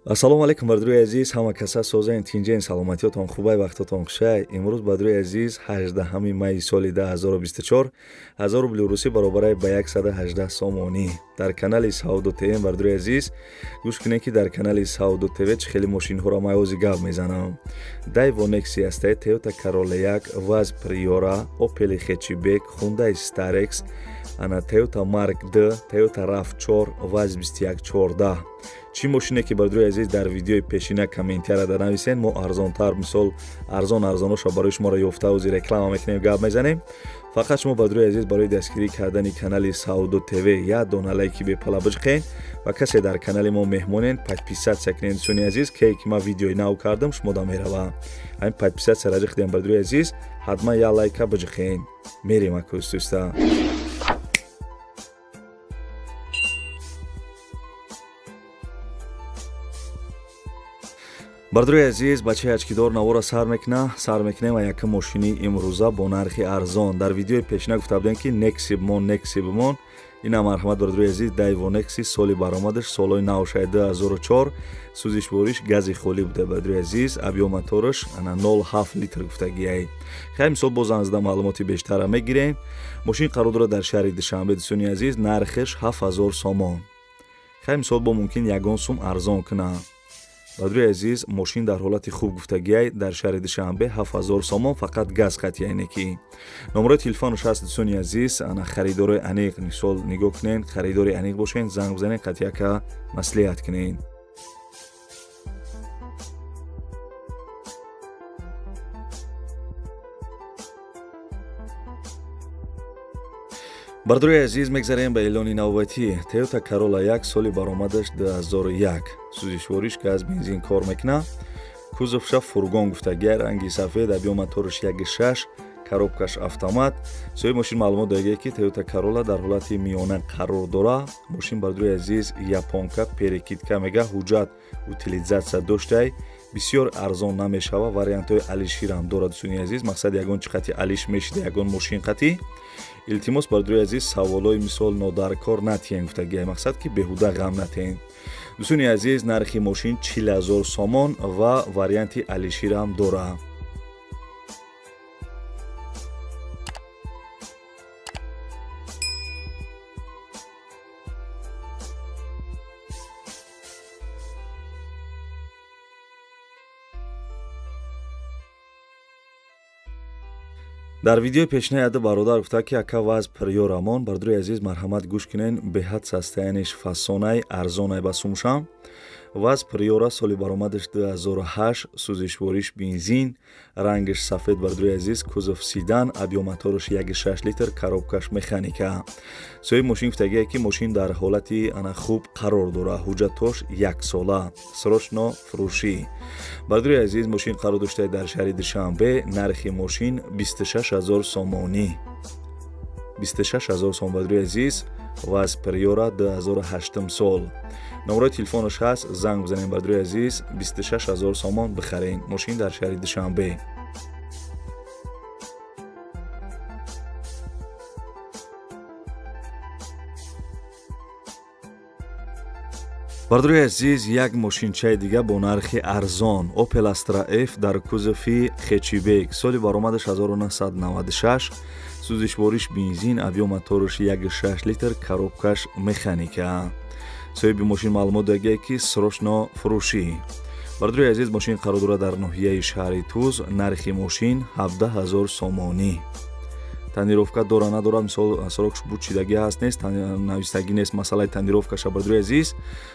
Ассалому алайкум, бардурои азиз, ҳама каса созаен, тинҷен, саломатиётон хубай, вақтотон хушай. Имрӯз, бардурои азиз, 18 майи соли 2024, 1000 рубли русӣ баробарай ба 118 сомонӣ. Дар канали Савдо ТВ, бардурои азиз, гӯш кунед, ки дар канали Савдо ТВ чӣ хеле мошинҳоро ман ози гап мезанам. Дайво Некси ҳастае, Toyota Corolla 1, ВАЗ Приора, Opel Hatchback, Hyundai Starex, ана Toyota Mark D, Toyota RAV4, ВАЗ 2114. Чӣ мошине ки, бардурои азиз, дар видеои пешина комментарияда нависен, мо арзонтар, мисол, арзон арзоноша барои шуморо ёфта, ози реклама мекунем, гап мезанем. Фақат шумо, бардурои азиз, барои дастгирӣ кардани канали Савдо ТВ як дона лайки бепала биҷиқен ва касе дар канали мо меҳмонен, подписаться кунед, дӯстони азиз. Ке ки ман видеои нав кардам, шумо да мерава. Ҳамин подписаться раҷиқдем, бардурои азиз, ҳатман як лайка биҷиқен. Мерем акӯстӯста. Бардурои азиз, бачаи ачкидор навора сар мекуна. Сар мекунем ва якум мошини имрӯза бо нархи арзон. Дар видеои пешина гуфта будем, ки Некси бимон, Некси бимон. Ина марҳамат, бардурои азиз, Дайво Некси, соли баромадаш солҳои навшай 2004, сӯзишвориш гази холӣ буда, бардурои азиз, объём мотораш ана 07 литр гуфтагиай. Хай, мисол, боз анзда маълумоти бештара мегирем. Мошин қарор дорад дар шаҳри Душанбе, дӯстони азиз, нархеш 7000 сомон. Хай, мисол, бо мумкин ягон сум арзон кунад. Бардурои азиз, мошин дар ҳолати хуб гуфтагиай, дар шаҳри Душанбе, 7000 сомон, фақат газ қатъияне ки. Номерои телефонаш ҳаст, дӯстони азиз. Ана харидорои аниқ, мисол, нигоҳ кунед, харидори аниқ бошен, занг бизанед, қатъияка маслиҳат кунед. Бардурои азиз, мегзарем ба эълони навбатӣ. Toyota Corolla 1, соли баромадаш 2001, сӯзишвориш газ, бензин кор мекунад, кузовша фургон гуфтагия, ранги сафед, объём мотораш 16, коробкаш автомат. Соҳиби мошин маълумот додагия, ки Toyota Corolla дар ҳолати миёна қарор дора. Мошин, бардурои азиз, японка, перекидка мега, ҳуҷҷат утилизация доштай, бисёр арзон намешава, вариантҳои алиширам дорад, дӯстони азиз. Мақсад, ягон чӣ қати алиш мешида, ягон мошин қатӣ. Илтимос, бардурои азиз, саволҳои, мисол, нодаркор натиҳен гуфтагия, мақсад ки беҳуда ғам натиҳен. Дӯстони азиз, нархи мошин 40 000 сомон ва варианти алиширам дора. Дар видеои пешина яда бародар гуфта, ки ака, ВАЗ Приорамон. Бардурои азиз, марҳамат, гӯш кунен, беҳад состояние фасонай, арзонай ба сумшам. ВАЗ Приора, соли баромадаш 2008, сӯзишвориш бензин, рангаш сафед, бардурои азиз, кузов седан, объём мотораш 16 литр, коробкаш механика. Соҳиби мошин гуфтагие, ки мошин дар ҳолати ана хуб қарор дорад, ҳуҷҷатош яксола, срочно фурӯшӣ. Бардурои азиз, мошин қарор доштае дар шаҳри Душанбе, нархи мошин 26 000 сомонӣ, 26 000 сом, бардурои азиз, ВАЗ Приора 2008 сол. Номерои телефонаш ҳаст, занг бизанем, бардурои азиз, 26 000 сомон бихарен. Мошин дар шаҳри Душанбе. Бардурои азиз, як мошинчаи дига бо нархи арзон, Opel Astra F дар кузови хэтчбек, соли баромадаш 1996, сӯзишвориш бензин, объём мотораш 16 литр, коробкаш механика. Соҳиби мошин маълумот додагие, ки срочно фурӯшӣ. Бардурои азиз, мошин қарор дорад дар ноҳияи шаҳри Туз, нархи мошин 17 000 сомонӣ. Тонировка дора, надора, мисол, срокш буд чидагӣ ҳаст, нест, навистагӣ нест масъалаи тонировкаша. Бардурои азиз,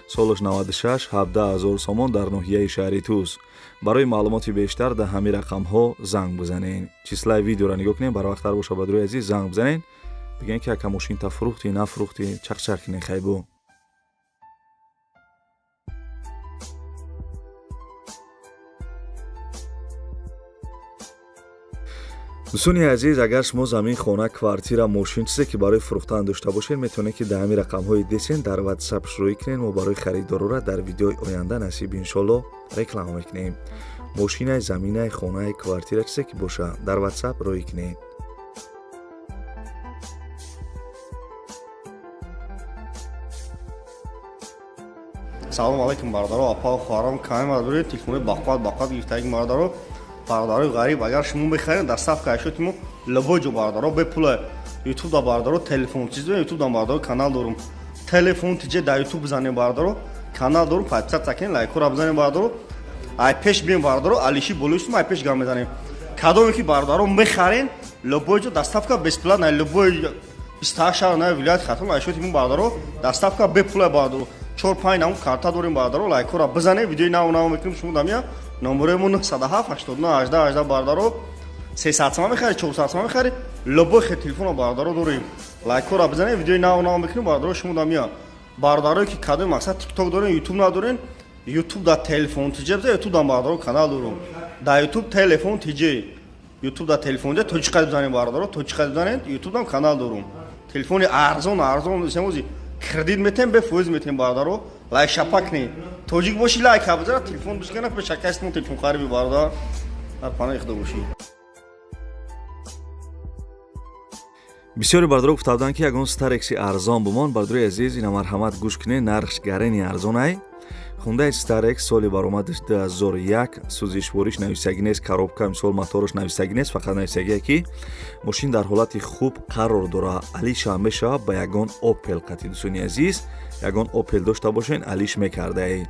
солаш 96, 17 000 сомон, дар ноҳияи шаҳри Туз. Барои маълумоти бештар дар ҳамин рақамҳо занг бизанед. Числаи видеоро нигоҳ кунед, барвақттар боша, бардурои азиз, занг бизанед, бигӯен, ки ака, мошинта фурӯхтӣ, нафурӯхтӣ, чақчақ кунед хайбо. Дӯстони азиз, агар шумо замин, хона, квартира, мошин, чизе ки барои фурӯхтан дошта бошед, метавонед, ки дар ҳамин рақамҳои десен дар Ватсап шурӯӣ кунед. Мо барои харидорора дар видеои оянда, насиб иншолло, реклама мекунем. Мошинай, заминай, хонай, квартира, чизе ки боша, дар Ватсап роҳӣ кунед. Салом алейкум, бародаро, апа, хоҳарам, каме мардори телефони бақват бақват гирифтаги, бародаро, бародарои ғариб. Агар шумо мехаред, доставка ашёти мо любой ҷо, бародаро, бепула. Ютуб да, бародаро, телефон чиз, ютуб да, бародаро, канал дорум, телефон тиҷе да ютуб бизанем, бародаро, канал дорум, подписаться кунед, лайкҳоро бизанем, бародаро. Ай пеш бием, бародаро, алиши болои ай пеш гам мезанем. Кадоме ки, бародаро, мехарен, любой ҷо доставка бесплатно, любой 28 шаҳр на вилояти Хатлон ашёти мо, бародаро, доставка бепула, бародаро. Чор панҷ намуд карта дорем, бародаро, лайкҳоро бизанем, видеои нав нав мекунем. Шумо дамия номерои мо 907 89 18 18, бародаро. 300 сомон мехари, 400 сомон мехари, любой хе телефона, бародаро, дорем. Лайкҳоро бизанем, видеои нав нав мекунем, бародаро. Шумо дамия бародарое ки кадоми мақсад тикток дорем, ютуб надорем, ютуб да телефон тиҷе биза, ютуб да, бародаро, канал дорум, да ютуб телефон тиҷе, ютуб да телефон тиҷе точка бизанем, бародаро, точка бизанем, ютуб дам канал дорум. Телефони арзон арзон семози кредит метем, бефоиз метем, бародаро. Лайк шапак не тоҷик боши, лайк бизара, телефон бишкана, пешакастмон телефон хариби, бародар, дар паноҳи худо бошӣ. Бисёре бародаро гуфта буданд, ки ягон старекси арзон бумон. Бародарои азиз, ина марҳамат, гӯш кунед, нархш гарени арзонай. Хундаи Старекс, соли баромадаш 2001, сӯзишвориш нависагӣ нест, коробка, мисол, мотораш нависагӣ нест, фақат нависагие ки мошин дар ҳолати хуб қарор дорад. Алиша мешавад ба ягон Опел қати. Дӯстони азиз, ягон Опел дошта бошен, алиш мекардаи.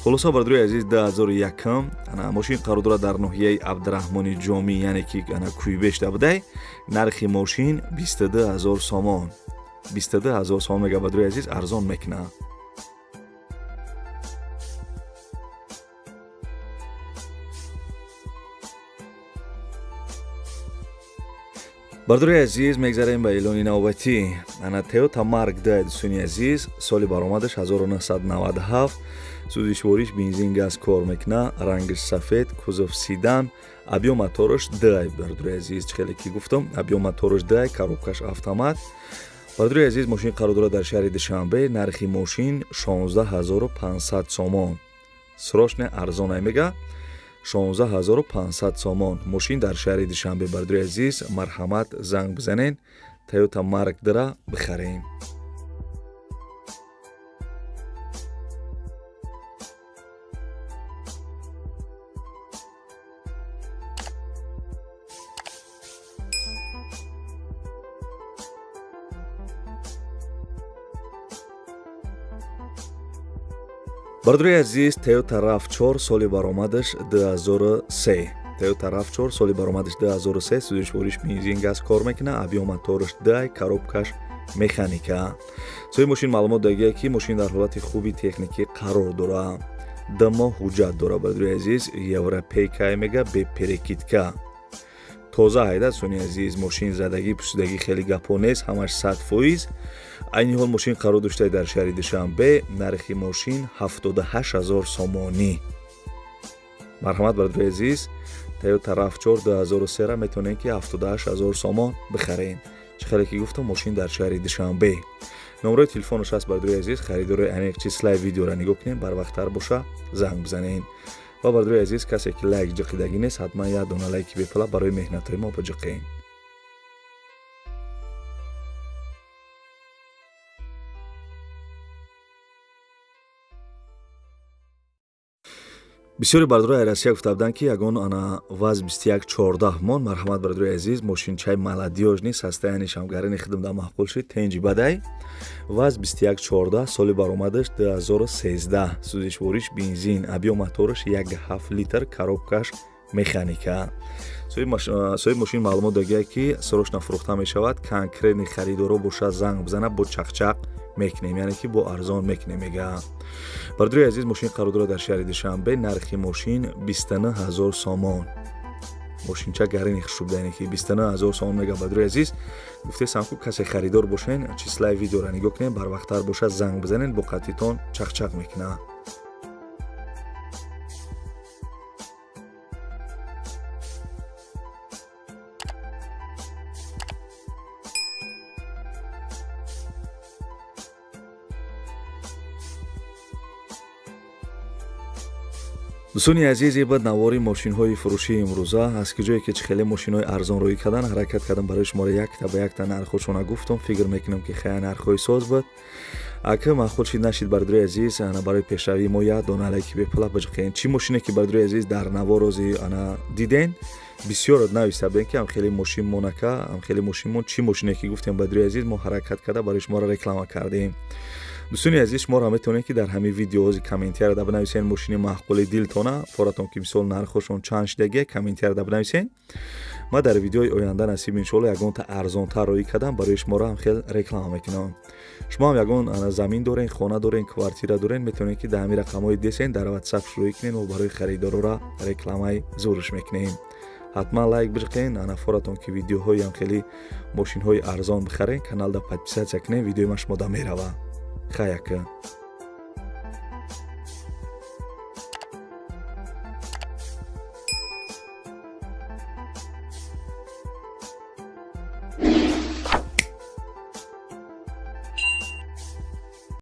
Хулоса, бародарои азиз, 2001 ана мошин қарор дорад дар ноҳияи Абдураҳмони Ҷомӣ, яъне ки ана Кӯйбешта будай. Нархи мошин 22 ҳазор сомон, 22 ҳазор сомон мега, бародарои азиз, арзон мекунад. Бародарои азиз, мегзарем ба эълони навбатӣ. Ана Toyota Марк 2, дӯстони азиз, соли баромадаш 1997, сӯзишвориш бензин, газ кор мекунад, рангаш сафед, кузов седан, объём мотораш 2. Бародарои азиз, чӣ хеле ки гуфтам, объём мотораш 2, коробкаш автомат. Бародарои азиз, мошин қарор дорад дар шаҳри Душанбе, нархи мошин 16 500 сомон, срочно арзонай мега, 16 500 сомон. Мошин дар шаҳри Душанбе, бародарои азиз, марҳамат, занг бизанен, Toyota Марк 2-ра бихарем. Бародарои азиз, Toyota RAV4, соли баромадаш 2003, Toyota RAV4, соли баромадаш 2003, сӯзишвориш бензин, газ кор мекунад, объём мотораш 2, коробкаш механика. Соҳиби мошин маълумот дагия, ки мошин дар ҳолати хуби техникӣ қарор дорад, 2 моҳ ҳуҷҷат дорад. Бародарои азиз, европейка мега, бе перекидка, тоза ҳайда. Дӯстони азиз, мошин задагӣ пусидагӣ хеле гапҳо нест, ҳамаш 100%. Айни ҳол мошин қарор доштае дар шаҳри Душанбе, нархи мошин 78 000 сомонӣ. Марҳамат, бародарои азиз, Toyota RAV4 2003-ра метавонед ки 78 000 сомон бихаред. Чӣ хеле ки гуфтам, мошин дар шаҳри Душанбе, номерои телефонаш ҳаст. Бародарои азиз, харидорои аниқ числаи видеоро нигоҳ кунед, барвақттар боша, занг бизанед. Ва, бародарои азиз, касе ки лайк ҷиқидагӣ нест, ҳатман як дона лайки бепула барои меҳнатҳои мо биҷиқед. Бисёре бародарои Россия гуфта буданд, ки ягон ана ВАЗ 2114 мон. Марҳамат, бародарои азиз, мошинчаи молодёжный, состояниешам гарини хидм да маъқул шид, тенҷи бадай. ВАЗ 2114, соли баромадаш 2013, сӯзишвориш бензин, объём мотораш 1,7 литр, коробкаш механика. Соҳиби мошин маълумот дагия, ки срочно фурӯхта мешавад, конкретный харидоро боша, занг бизана, бо чақчақ мекунем, яъне ки бо арзон мекунем мега. Бародарои азиз, мошин қарор дорад дар шаҳри Душанбе, нархи мошин 29 000 сомон. Мошинча гарини хушубда, яъне ки 29 000 сомон мега. Бародарои азиз, гуфтесам ку, касе харидор бошен, числаи видеоро нигоҳ кунем, барвақттар боша, занг бизанед, бо қатитон чақчақ мекунад. Дӯстони азиз, баъд навори мошинҳои фурӯшии имрӯза, аз ки ҷое ки чӣ хеле мошинҳои арзон рӯй кардан ҳаракат кардам, барои шуморо якта ба якта нархҳошона гуфтам. Фикр мекунам, ки хая нархҳои соз буд. Ака маъқул шид, нашид, бардори азиз, ана барои пешравии мо як дона лайки бепула биҷиқен. Чӣ мошине ки, бардори азиз, дар наворози ана диден, бисёр нависта будем, ки ҳамхели мошин монака, ҳамхели мошин мон. Чӣ мошине ки гуфтем, бардори азиз, мо ҳаракат карда барои шуморо реклама кардем. Дӯстони азиз, шуморо метавонед, ки дар ҳамин видеоҳози комментарияда бинависен мошини маъқули дилтона, форатон ки мисол нархошон чанд шидагия, комментарияда бинависен. Ман дар видеои оянда, насиб иншоалло, ягонта арзонтар роӣ кардам, барои шуморо ҳам хел реклама мекунам. Шумо ҳам ягон замин дорен, хона дорен, квартира дорен, метавонед, ки дар ҳамин рақамҳои десен дар Ватсап шурӯъ кунен, мо барои харидорора рекламаи зурш мекунем. Ҳатман лайк биҷиқен. Ана форатон ки видеоҳои ҳам хеле мошинҳои арзон бихарен, каналда подписаться кунен, видеои ман шумода мерава. Хай, ака.